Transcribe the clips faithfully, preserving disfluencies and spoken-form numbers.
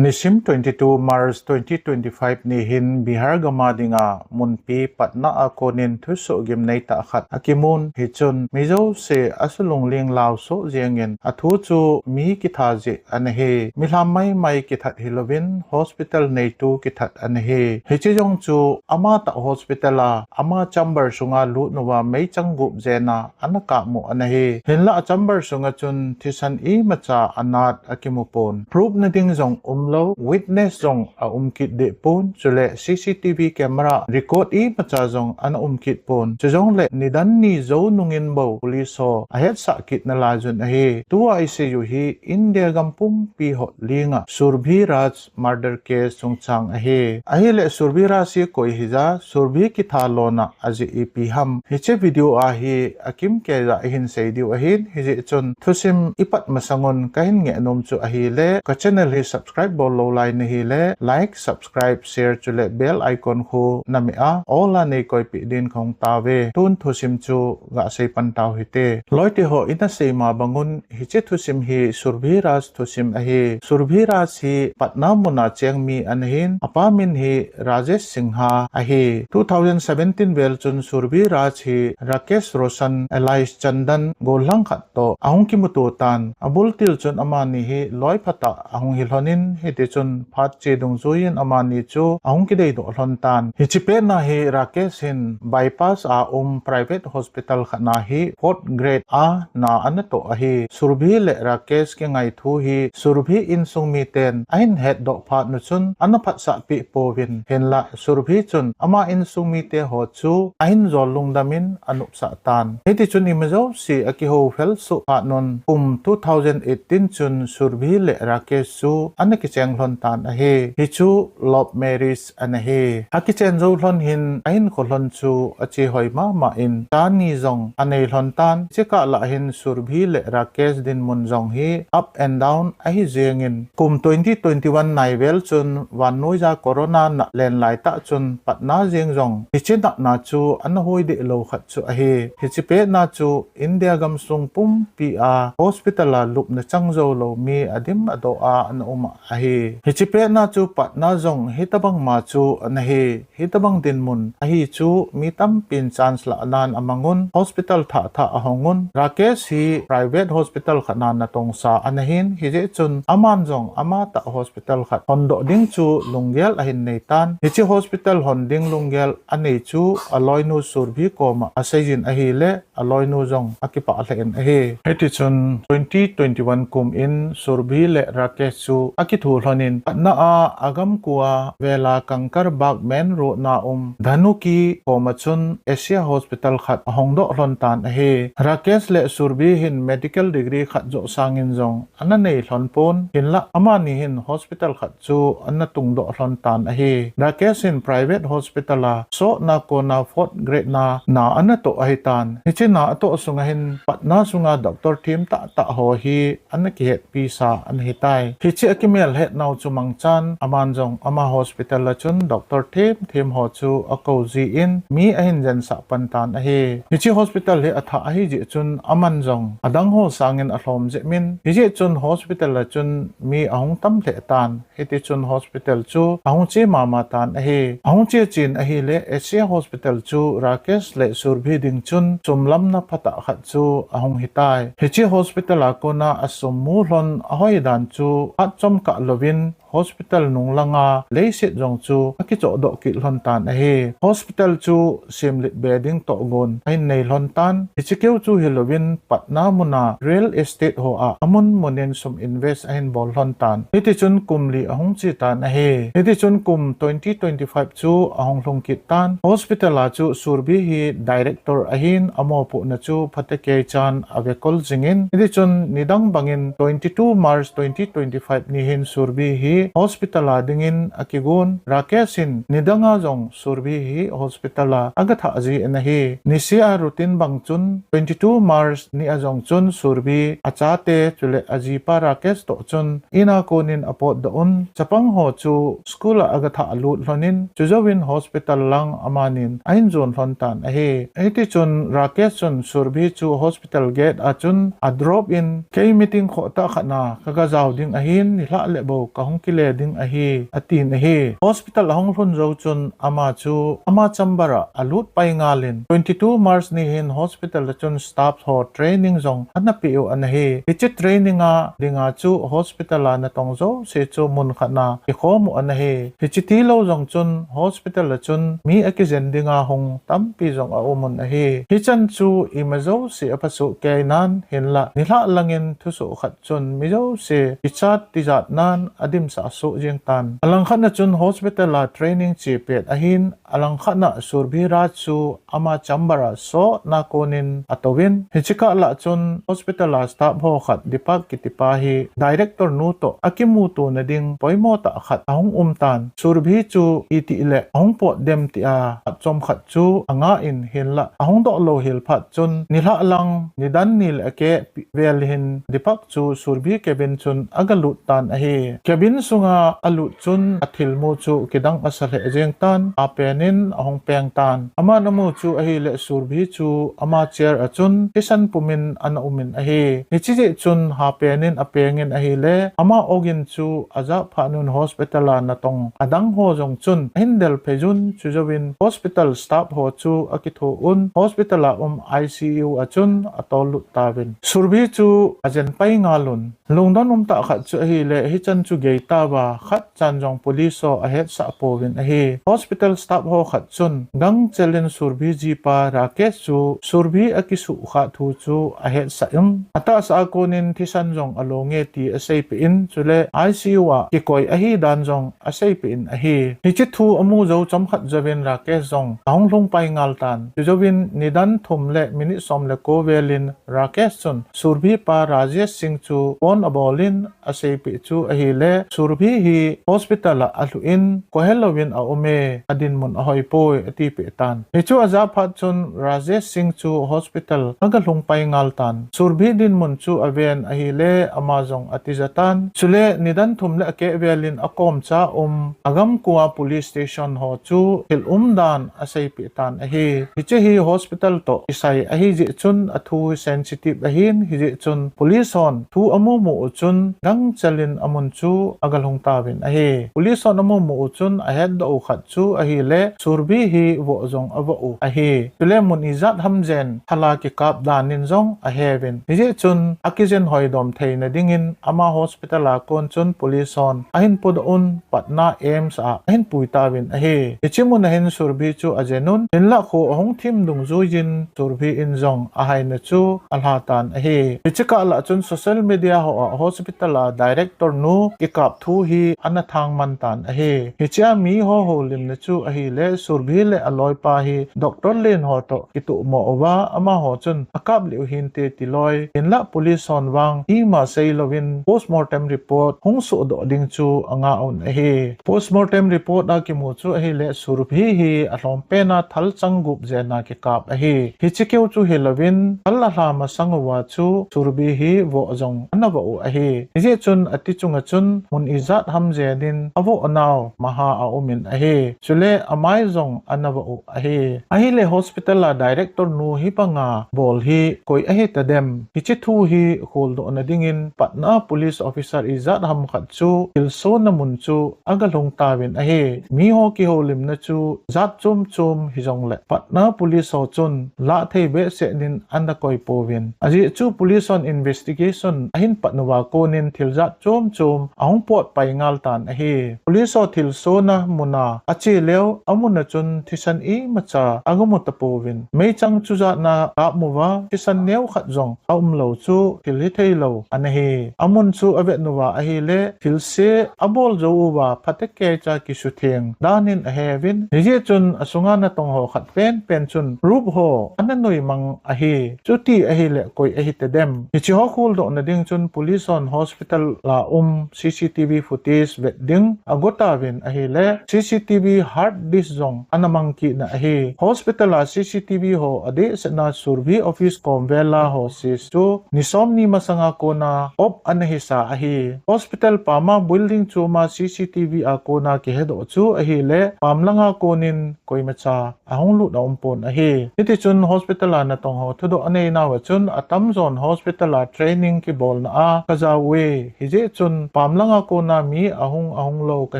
Nisim twenty two March twenty twenty five ni hin Bihar gam a dinga munpi Patna a konin thusoh gimnei tah khat akimun, hichun mi jouse asulungling laosoh jengin athu chu mi kitha jeh ana hi. Milham maimai kithat hilouvin hospital neitu kithat ana hi. Hiche jong chu amatah hospital a ama chamber sunga lut uva meichang gup jena ana kap mu ana hi. Hinlah a chamber sunga chun thisan imacha anat akimu pon. Proof na ding jong umlou, witness jong aum kit deh pon, chule C C T V camera record imacha jong ana um kit pon. Chujongle nidan ni jou nungin bou police ho ahetsah kit nalai jun ahi. Tua isei u hi India gam pumpi hotlinga Surbhi Raj murder case chungchang ahi. Ahile Surbhi Raj hi koi hija, Surbhi kitha lona ajeh ipi ham, hiche video a hi akimkeiya ihin sei diu ahin, hijeh chun thusim ipat masangun kahin ngehnom chu ahile, ka channel hi subscribe bol lou lai nahile, like, subscribe, share chule bell icon khu nameh a all a neikoipeh din kahung tauve. Tun thusim chu gasei pan tau hite. Loite ho, ina sei ma bangun hiche thusim hi Surbhi Raj thusim ahi. Surbhi Raj hi Patna muna cheng mi ana hin, apa min hi Rajesh Singha ahi. Two thousand seventeen vel chun Surbhi Raj hi Rakesh Roshan alias Chandan gollhang khat toh ahung kimuto tan. Abultil chun amani hi loi phatah ahung hilhonin, hitichun phat che dungjuiyin amani chu ahung kideidoh lhon tan. Hiche petna hi Rakesh hin Bypass a um private hospital khatna hi fourth grade a na ana toh ahi. Surbhi le Rakesh kingai thu hi Surbhi insung miten ahin hetdoh phat nu chun ana phatsah peh pouvin, hinlah Surbhi chun ama insung mite ho chu ahin jol lungdamin anop sah tan. Hitichun ima jouse akihou fel soh phat nun kum two thousand eighteen chun Surbhi le Rakesh chu ana kicheng lhon tan ahi. Hichu love marriage ana hi. Akichen jou lhon hin ahinkho lhon chu ache hoi mama in, cha ni jong anei lhon tan. Hiche kah lah hin Surbhi le Rakesh dinmun jong hi up and down ahi jengin, kum twenty twenty one nai vel chun vannoija corona nat len lai tah chun Patna jeng jong hiche natna chu ana hoi deh lou khat chu ahi. Hiche petna chu India gamsung pumpi a hospital a lupna chang jou lou mi adim adoh a ana um ahi. Hiche petna chu Patna jong hitabang ma chu ana hi. Hitabang dinmun ahi chu mi tampin chance lah nan amangun, hospital thah thah ahongun. Rakesh hi private hospital khatna natongsa ana hin, hijeh chun aman jong amatah hospital khat hondoh ding chu lunggel ahin nei tan. Hiche hospital hon ding lunggel anei chu aloinu Surbhi koma aseijin ahile, aloinu jong akipah lheh in ahi. Hitichun twenty twenty one kum in Surbhi le Rakesh chu akithu lhonin, Patna a agamkua vela Kankarabagh main road na um Dhanuki koma chun Asia Hospital khat ahongdoh lhon tan ahi. Rakesh le Surbhi hin medical degree khat joh sangin jong ana nei lhon pon, hinlah amani hin hospital khat chu ana tungdoh lhon tan ahi. Rakesh hin private hospital a sotna kona fourth grade na na ana toh ahitan. Hiche na atoh sunga hin Patna sunga doctor them tahtah ho hi ana kihetpi sa ana hitai. Hiche akimel hetnau chu mangchan aman jong ama hospital a chun doctor them them ho chu akou jin mi ahin jensah pan tan ahi. Hiche hospital hi athah ahi jeh chun aman jong adang ho sangin alhom jep in, hijeh chun hospital a chun mi ahung tam lheh tan. Hitichun hospital chu ahung che mama tan ahi. Ahung che chen ahile Asia Hospital chu Rakesh le Surbhi ding chun sumlamna phatah khat chu ahung hitai. Hiche hospital a kona asum mu lhon ahoi dan chu atchomkah louvin hospital nunglanga leiset jong chu akichohdoh kit lhon tan ahi. Hospital chu semlet be ding tohgon ahin nei lhon tan. Hiche keu chu hilouvin Patna muna real estate ho a amun munin sum invest ahin bol lhon tan. Hitichun kum li ahung che tan ahi. Hitichun kum twenty twenty five chu ahung lhung kit tan. Hospital a chu Surbhi hi director ahin, amopohna chu phatecha in avekol jingin. Hitichun nidang bangin twenty two March twenty twenty five ni hin Surbhi hi hospital a dingin akigon. Rakesh in nidanga jong Surbhi hi hospital a agathah jin ahi. Nisea routine bang chun twenty two March ni a jong chun Surbhi achate chule ajipa Rakesh toh chun ina konin apotdoh un. Chapang ho chu school a agathah lut lhonin, chujouvin hospital lang amanin ahin jon lhon tan ahi. Hitichun Rakesh chun Surbhi chu hospital gate a chun adrop in, kei meeting khoh tah khat na kaga jao ding ahin, nilhah le bou kahung kile ding ahi, atin ahi. Hospital ahung lhun jou chun ama chu ama chamber a alut pai ngal in, twenty two March ni hin hospital a chun staff ho training jong ana pe u ana hi. Hiche training a dinga chu hospital a natong jouse chu mun khat na kikhom u ana hi. Hiche tilou jong chun hospital a chun mi akijen dinga hung tampi jong aum un ahi. Hichan chu ima jouse aphasoh kei nan hinlah nilhah langin thusoh khat chun mi jouse kichat tijat nan adimsah soh jeng tan. Alangkhat na chun hospital a training che pet ahin, alangkhat na Surbhi Raj chu ama chamber a sotna konin atouvin. Hiche kah lah chun hospital a staff ho khat Deepak kitipa hi director nu toh akimuto na ding poimo tah khat ahung um tan. Surbhi chu itih le ahung pot dem tia khat chom khat chu anga in hinlah ahung doh lou hel phat chun nilhah lang nidan ni le akeh vel hin Deepak chu Surbhi cabin chun agalut tan ahi. Cabin sunga alut chun athilmu chu kidang asa lheh jeng tan, apen in ahung peng tan. Aman amu chu ahile Surbhi chu ama chair a chun thisan pumin ana umin ahi. Hiche jeh chun hapen in apeng in ahile ama ogin chu ajah phat un hospital a natong adang ho jong chun ahin del phei un, chujouvin hospital staff ho chu akitho un hospital a um I C U a chun atol lut tauvin. Surbhi chu ajen pai ngal un. Lungdon um tah khat chu ahile, hichan chu gei tauva, khat chan jong police ho ahetsah pouvin ahi. Hospital staff ho khat chun gangchel in Surbhi jipa Rakesh chu Surbhi akisuhkhah thu chu ahetsah in, atahsa a konin thisan jong alo nge ti aseipeh in, chule I C U a kikoi ahi dan jong aseipeh in ahi. Hiche thu amu jou chomkhat jouvin Rakesh jong ahung lhung pai ngal tan. Chujouvin nidan thum le minute som le ko vel in Rakesh chun Surbhi pa Rajesh Singh chu phone abol in aseipeh chu ahile, Surbhi hi hospital a alhu in, koi helouvin aume, adinmun ahoipoi, atipeh tan. Hichu ajah phat chun Rajesh Singh chu hospital agalhung pai ngal tan. Surbhi dinmun chu aven ahile, ama jong atija tan. Chule nidan thum le akeh vel in akomcha um agamkua police station ho chu thil umdan aseipeh tan ahi. Hiche hi hospital toh kisai ahi jeh chun athu hi sensitive ahin, hijeh chun police hon thu amu mu u chun gangchel in amun chu agalhung tauvin ahi. Police hon amu mu u chun ahetdoh u khat chu ahile, Surbhi hi voh jong avoh u ahi. Chule mun ijat ham jen thala kikap dan in jong aheuvin. Hijeh chun akijen hoidom theina dingin ama hospital a kon chun police hon ahin pudoh un Patna AIIMS a ahin pui tauvin ahi. Hiche mun a hin Surbhi chu ajen un, hinlah kho ahung thim dungjuiyin Surbhi in jong ahaina chu alha tan ahi. Hiche kah lah chun social media ho a hospital a director nu kikap thu hi ana thang man tan ahi. Hichea mi ho houlimna chu ahile, Surbhi le aloipa hi doctor len ho toh kitoh mo uva, amaho chun akap lih u hinte tiloi, hinlah police hon vang ima seilouvin postmortem report hung sohdoh ding chu anga un ahi. Postmortem report a kimu chu ahile, Surbhi hi alhom pen a thalchang gup jen a kikap ahi. Hiche keu chu hilouvin, thal alha masang uva chu Surbhi hi voh jong ana voh u ahi. Hijeh chun ati chunga chun mun ijat ham jen in avoh nau maha aumin ahi. Chule amai jong ana voh u ahi. Ahile hospital a director nu hi banga bol hi koi ahi tadem? Hiche thu hi kholdoh na dingin Patna police officer ijat ham khat chu thilsohna mun chu agalhung tauvin ahi. Mi ho kihoulimna chu jat chom chom hijongle Patna police ho chun lahthei behseh in ana koi pouvin. Ajeh chu police hon investigation ahin pat uva konin thil jat chom chom ahung pot pai ngal tan ahi. Police ho thilsohna mun a ache leu, amun a chun thisan imacha agamu tapouvin. Meichang chujat na kap uva thisan neo khat jong aumlou chu thil hithei lou ana hi. Amun chu avet uva ahile, thilse abol jou uva phatecha kisutheng dan in aheuvin. Hijeh chun asunga natong ho khat penpen chun rup ho ana noimang ahi. Chuti ahile koi ahi tadem? Hiche ho kholdoh na ding chun police hon hospital a um C C T V footage vet ding agot tauvin ahile, C C T V hard disk jong ana mang kit na ahi. Hospital a C C T V ho adehset na Surbhi office kom vel a ho ses chu ni som ni masanga kona off ana hisa ahi. Hospital pam a building chom a C C T V a kona kihedoh chu ahile, pam langa konin koimacha ahung lut aum pon ahi. Hitichun hospital a natong ho thudoh anei nauva chun atamjon hospital a training kibolna a kajao uve. Hijeh chun pam langa kon tuna mi ahung ahung lou ka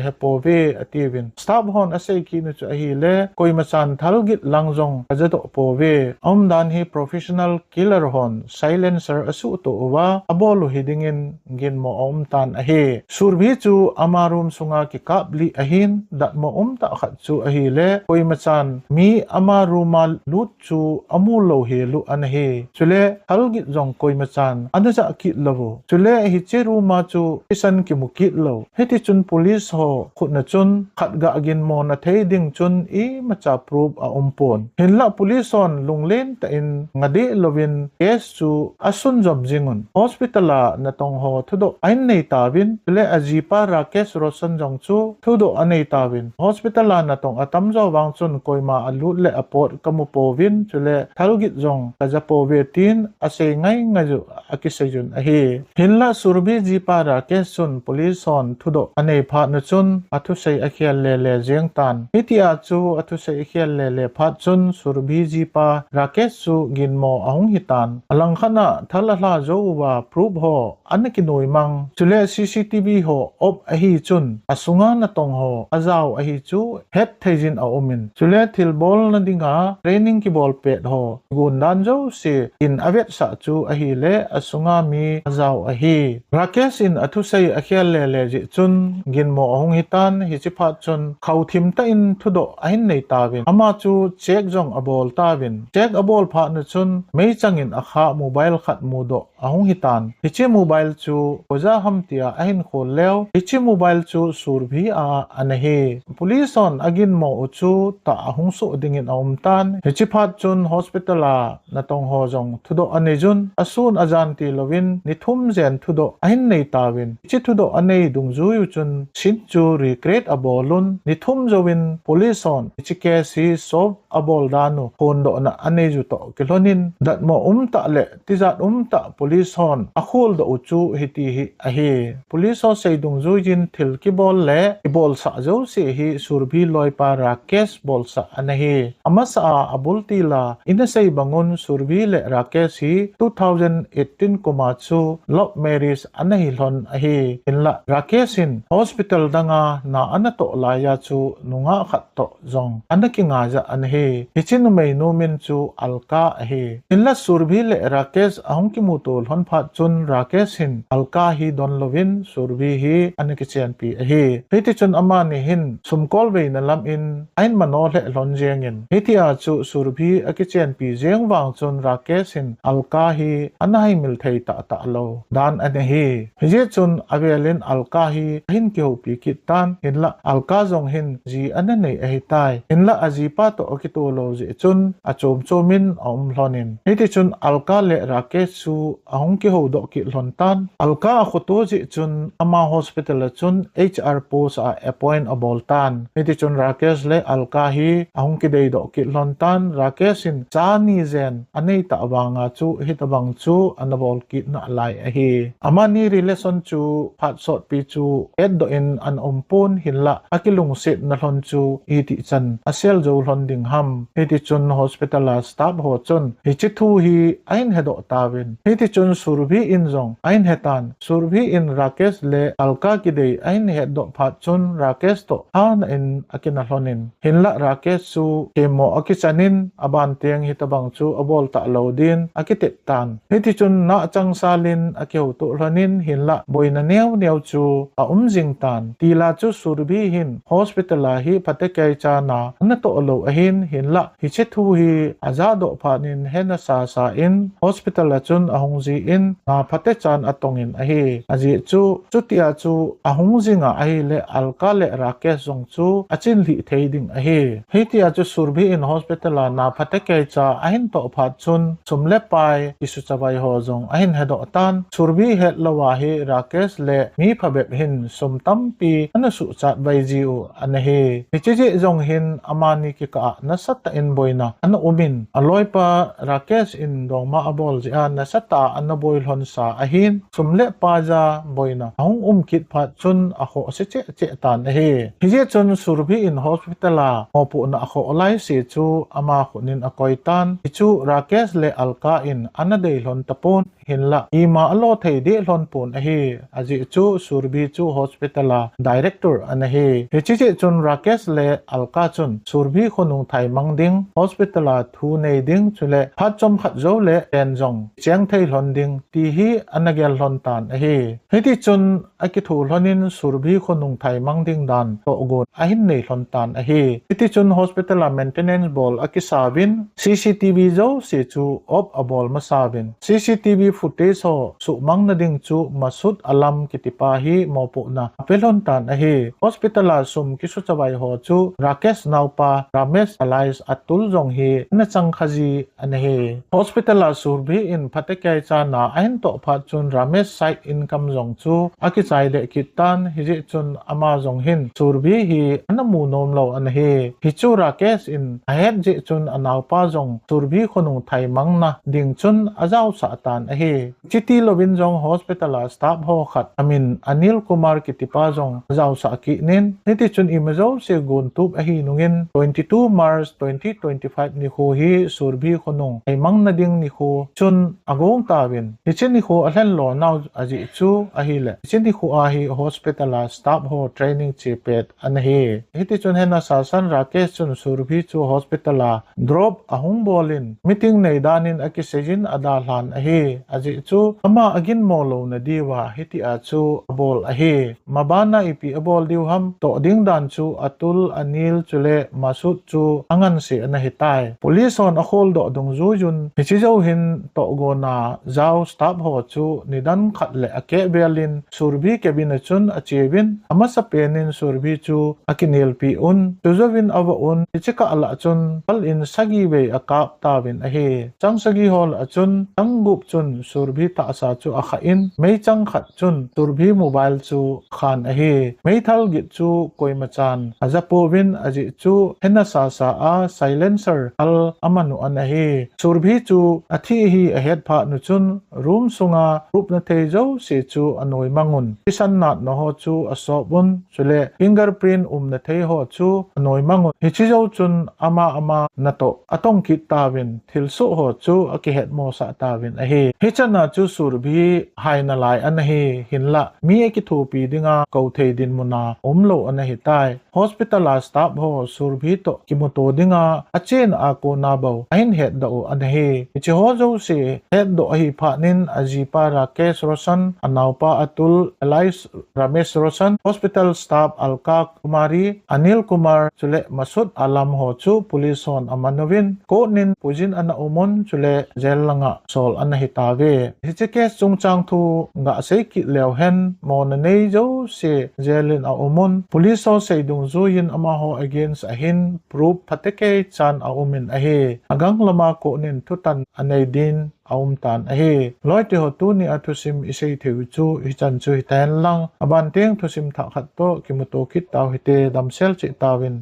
he pouve, atiuvin. Staff hon asei kit u chu ahile, koima chan thal git lang jong ka ja doh pouve. Aumdan hi professional killer hon silencer asuhtoh uva, abol u hi dingin ginmo aum tan ahi. Surbhi chu ama room sunga kikap lih ahin, datmo umtah khat chu ahile, koima chan mi ama room a lut chu amu lou hel u ana hi. Chule thal git jong koima chan ana ja kit lou u. Chule hiche room a chu thisan kimu kit lou. Hiti chun police ho khut na chun khat ga ginmo na thei ding chun imacha proof aum pon. Hinlah police hon lunglen tah in nga deh louvin case chu asunjom jing un. Hospital a natong ho thudoh ahin nei tauvin, chule ajipa Rakesh Roshan jong chu thudoh anei tauvin. Hospital a natong atam jo vang chun koima alut le apot ka mu pouvin, chule thal git jong ka ja pouve tin asei ngai ngai u akisei un ahi. Hinlah Surbhi jipa Rakesh chun police hon thudoh anei phat na chun athusei akhel lele jeng tan. Hitia chu athusei akhel lele phat chun Surbhi jipa Rakesh chu ginmo ahung hi tan. Alangkhat a thal ahla jou uva proof ho ana kinoi mang. Chule C C T V ho off ahi chun asunga natong ho ajao ahi chu het thei jin aum in. Chule thilbol na dinga training kibol pet ho gon dan jouse in avetsah chu ahile asunga mi ajao ahi. Rakesh in athusei akhel lele jeh chun ginmo ahung hi tan, hiche phat chun khauthim tah in thudoh ahin nei tauvin. Ama chu check jong abol tauvin. Check abol phat na chun meichang in akha mobile khat mudoh ahung hi tan. Hiche mobile chu koija ham tia ahin khol leu, hiche mobile chu Surbhi a ana hi. Police hon aginmo u chu tah ahung soh dingin aum tan. Hiche phat chun hospital a natong ho jong thudoh anei jun, asun ajan ti louvin ni thum jen thudoh ahin nei tauvin. Hiche thudoh anei dungjui u chun Shin chu regret abol un, ni thum jouvin police hon hiche case hi solve abol dan u phondohna anei u toh kilhonin, datmo umtah le tijat umtah police hon akholdoh u chu hiti hi ahi. Police ho sei dungjuiyin thil kibol le kibolsah jouse hi Surbhi loipa Rakesh bolsah ana hi. Amasa a abul til a ina sei bang un Surbhi le Rakesh hi two thousand eighteen kum a chu love marriage ana hi lhon ahi. Hinlah Rakesh in hospital dang a na ana toh lai a chu nungah khat toh jong ana kingai ja ana hi. Hiche numeinu min chu Alka ahi. Hinlah Surbhi le Rakesh ahung kimuto lhon phat chun Rakesh hin Alka hi don louvin Surbhi hi ana kichenpi ahi. Hiti chun amani hin sumkolveina lam in ahin mano lheh lhon jeng in, hitia chu Surbhi akichenpi jeng vang chun Rakesh hin Alka hi ana haimil thei tahtah lou dan ana hi. Hijeh chun avel in Alka hi ahin kihoupi kit tan, hinlah Alka jong hin ji ana nei ahitai. Hinlah ajipa toh akito lou jeh chun achom chom in aum lhon in. Hiti chun Alka le Rakesh chu ahung kihoudoh kit lhon tan. Alka akhoto jeh chun ama hospital a chun H R post a appoint abol tan. Hiti chun Rakesh le Alka hi ahung kideidoh kit lhon tan. Rakesh in cha ni jen anei tah vang a chu hitabang chu ana bol kit nalai ahi. Amani relation chu phat sotpi chu hetdoh in ana um pon, hinlah akilungsetna lhon chu itih chan asel jou lhon ding ham. Hiti chun hospital a staff ho chun hiche thu hi ahin hedoh tauvin. Hiti chun Surbhi in jong ahin he tan. Surbhi in Rakesh le Alka kidei ahin hetdoh phat chun Rakesh toh hana in akina lhon in. Hinlah Rakesh chu kemo akichan in aban teng hitabang chu abol talou din akitep tan. Hiti chun na changsal in akihouto lhon in, hinlah boina neo neo chu aum jing tan. Til a chu Surbhi hin hospital a hi phatecha na ana toh lou ahin, hinlah hiche thu hi ajah doh phat in hena sasa in hospital a chun ahung jin na phatecha atong in ahi. Ajeh chu chutia chu ahung jing a ahile Alka le Rakesh jong chu achin lhih thei ding ahi. Hitia chu Surbhi in hospital a na phatecha ahin toh phat chun sum le pai kisuchavai ho jong ahin hedoh tan. Surbhi hetlou a hi Rakesh le mi phabep hin sum tampi ana suhchat vai jiu ana hi. Hiche jeh jong hin amani kikah a nasatah in boina ana um in, aloipa Rakesh in dongma abol jeh a nasatah a ana boi lhon sa ahin, sum le pai ja boina ahung um kit phat chun akhoh se cheh cheh tan ahi. Hijeh chun Surbhi in hospital a mopohna akhoh lai se chu ama khut in akoi tan. Hichu Rakesh le Alka in ana dei lhon tapon. hinlah ima alo thei deh lhon pon ahi. Ajeh chu Surbhi chu hospital a director ana hi. Hiche jeh chun Rakesh le Alka chun Surbhi khonung thaimang ding, hospital a thu nei ding, chule phat chomkhat jou le chen jong cheng thei lhon ding ti hi ana gel lhon tan ahi. Hiti chun akithu lhon in Surbhi khonung thaimang ding dan tohgon ahin nei lhon tan ahi. Hiti chun hospital a maintenance bol akisauvin C C T V jouse chu off abol masauvin C C T V footage ho suhmang nading chu Masud Alam kitipa hi mopohna ape lhon tan ahi. Hospital a sum kisuchavai ho chu Rakesh naopa Ramesh alias Atul jong hi ana chang kha ji ana hi. Hospital a Surbhi in phatecha chan a ahin toh phat chun Ramesh side income jong chu akichai deh kit tan, hijeh chun ama jong hin Surbhi hi ana mu nom lou ana hi. Hichu Rakesh in ahet jeh chun anaopa jong Surbhi khonung thaimang nading chun ajaosah tan ahi. Chuti louvin jong hospital a staff ho khat amin Anil Kumar kitipa jong ajaosah kit in, hiti chun ima jouse gontup ahi nungin twenty two March twenty twenty five nikho hi Surbhi khonung thaimang nading nikho chun agong tauvin, hiche nikho alhen lou nau ajeh chu ahileh, hiche nikho a hi hospital a staff ho training che pet ana hi. Hiti chun Hena Sasan Rakesh chun Surbhi chu hospital a drop ahung bol in meeting nei dan in akisei jin adalhan ahi. Ajeh chu ama aginmo louna diuva hitia chu abol ahi. Mabana ipi abol diu ham toh ding dan chu Atul, Anil chule Masud chu angansei ana hitai. Police hon akhol doh dungjuiyun hiche jou hin tohgon a jao staff ho chu nidan khat le akeh vel in Surbhi cabin a chun acheuvin amasapen in Surbhi chu akinelpi un, chujouvin ava un, hiche kah lah chun chal in sagi vei akap tauvin ahi. Chang sagi ho lah chun chang gup chun Surbhi tahsa chu akhah in meichang khat chun Surbhi mobile chu akhan ahi. Meithal git chu koima chan ajapouvin ajeh chu Hena Sasa a silencer thal aman u ana hi. Surbhi chu athi hi ahet phat un chun room sunga rupna thei jouse chu anoimang un, thisan natna ho chu asop un, chule fingerprint umna thei ho chu anoimang un. Hiche jou chun ama ama natoh atong kit tauvin thilsoh ho chu akihetmosah tauvin ahi. Hichan a chu Surbhi hai nalai ana hi, hinlah mi akithopi dinga kou thei dinmun a umlou ana hitai. Hospital a staff ho Surbhi toh kimuto dinga achen a kona bou ahin hetdoh u ana hi. Hiche ho jouse hetdoh ahi phat in ajipa Rakesh Roshan, anaopa Atul alias Ramesh Roshan, hospital staff Alka Kumari, Anil Kumar chule Masud Alam ho chu police hon aman uvin court in puijin ana um un, chule jail langa sol ana hitauve. Hiche case chungchang thu gasei kit leu hen mona nei jouse jail in aum un. Police ho sei dungjuiyin amaho against a hin proof phatecha chan aum in ahi. Agang lama court in thutan anei din aum tan ahi. Loite ho, tuni a thusim isei thei u chu hichan chu hitahen lang, aban teng thusim thah khat toh kimuto kit tau hite, damsel cheh tauvin.